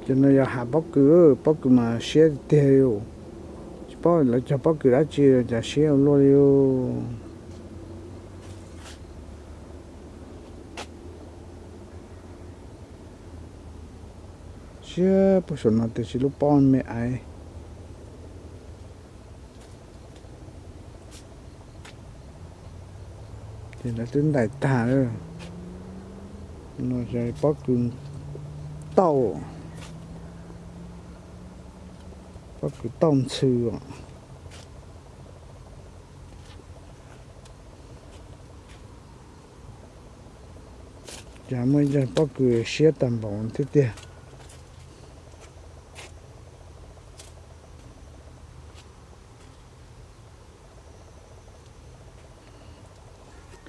Cov no yog hav pob kws, pob kws mas siab tiag tiag li. Tsis paub lawv cog pob kws dab tsi cas siab ua luaj li. Siab puag saum no tiam sis lub pob me aiv. Ces lawv twb ntais tag lawm. No pob kws tauj, pob kws tauj ntxhw os. Cas muaj ib zaj pob kws siab tag npaum thiab tiag.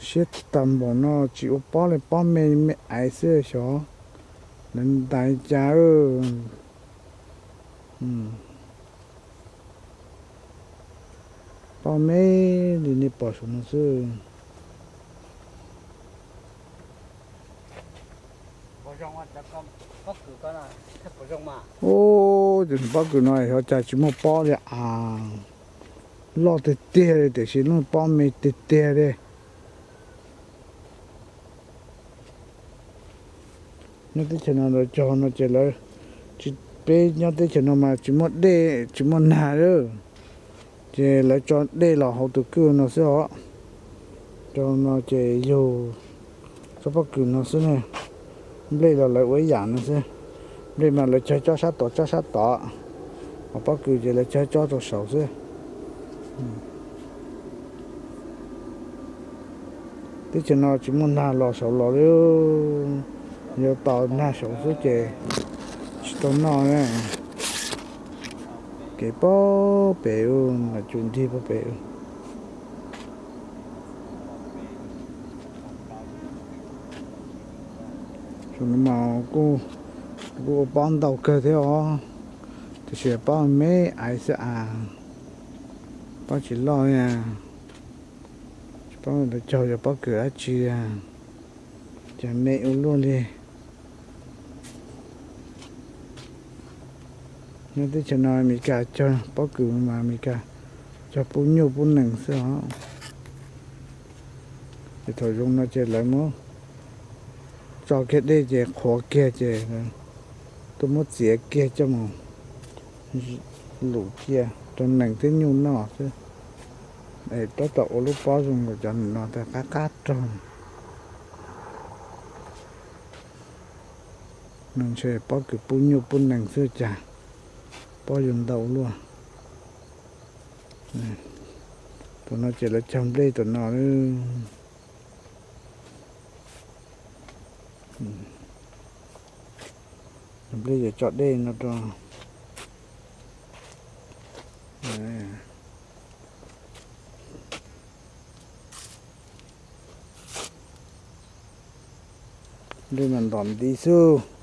Siab tag npaum no tsis ua pob li, pob me me aiv xwb xyov lawv ntais cas. Pob me li nej pom saum no xwb. Ub, cov pob kws no xyov cas tsis muaj pob li as. Loj tiag tiag li tiam sis lub pob me tiag tiag li. Nyob teb chaws no lawv cog no ces lawv, peb nyob teb chaws no mas tsis muaj dej tsis muaj nag lawm, ces lawv tso dej los hauv tus kwj no xwb os. Cov no ces yug tsob pob kws no xwb ne. Nplej los lawv ua ib yam no xwb. Nplej mas lawv cog cob sab tod cob sab tod, ho pob kws ces lawv cog cob rau saud xwb. Teb chaws no tsis muaj nag los saud los li, yuav tos nag saud xwb ces tsis tau noj. Kev pob pem, lam tsum nrig pob pem. Kuj ua pob ntau kawg thiab os, tiam sis pob me aiv xwb as, pob tsis loj li. Tsis paub lawv cog yog pob kws dab tsi, cas me ua luaj li. Nyob teb chaws no Amelikas cog pob kws mas Amelikas cog pub nyuj pub nees xwb os. Ces thaum zoo no ces lawv muab tso kiag dej ces qhuav kiag ces tuaj muab txiav kiag coj mus lwm cia rau nees thiab nyuj noj xwb. Es tab tom ua lub pob zoo nkaus cov no tas qab qab rog. No ntshe pob kws pub nyuj pub nees xwb cas pob yuav ntau luaj. Tus no ces lawv cog nplej tus no. Nplej yuav tso dej no rau. Nplej mas ntom nti xwb.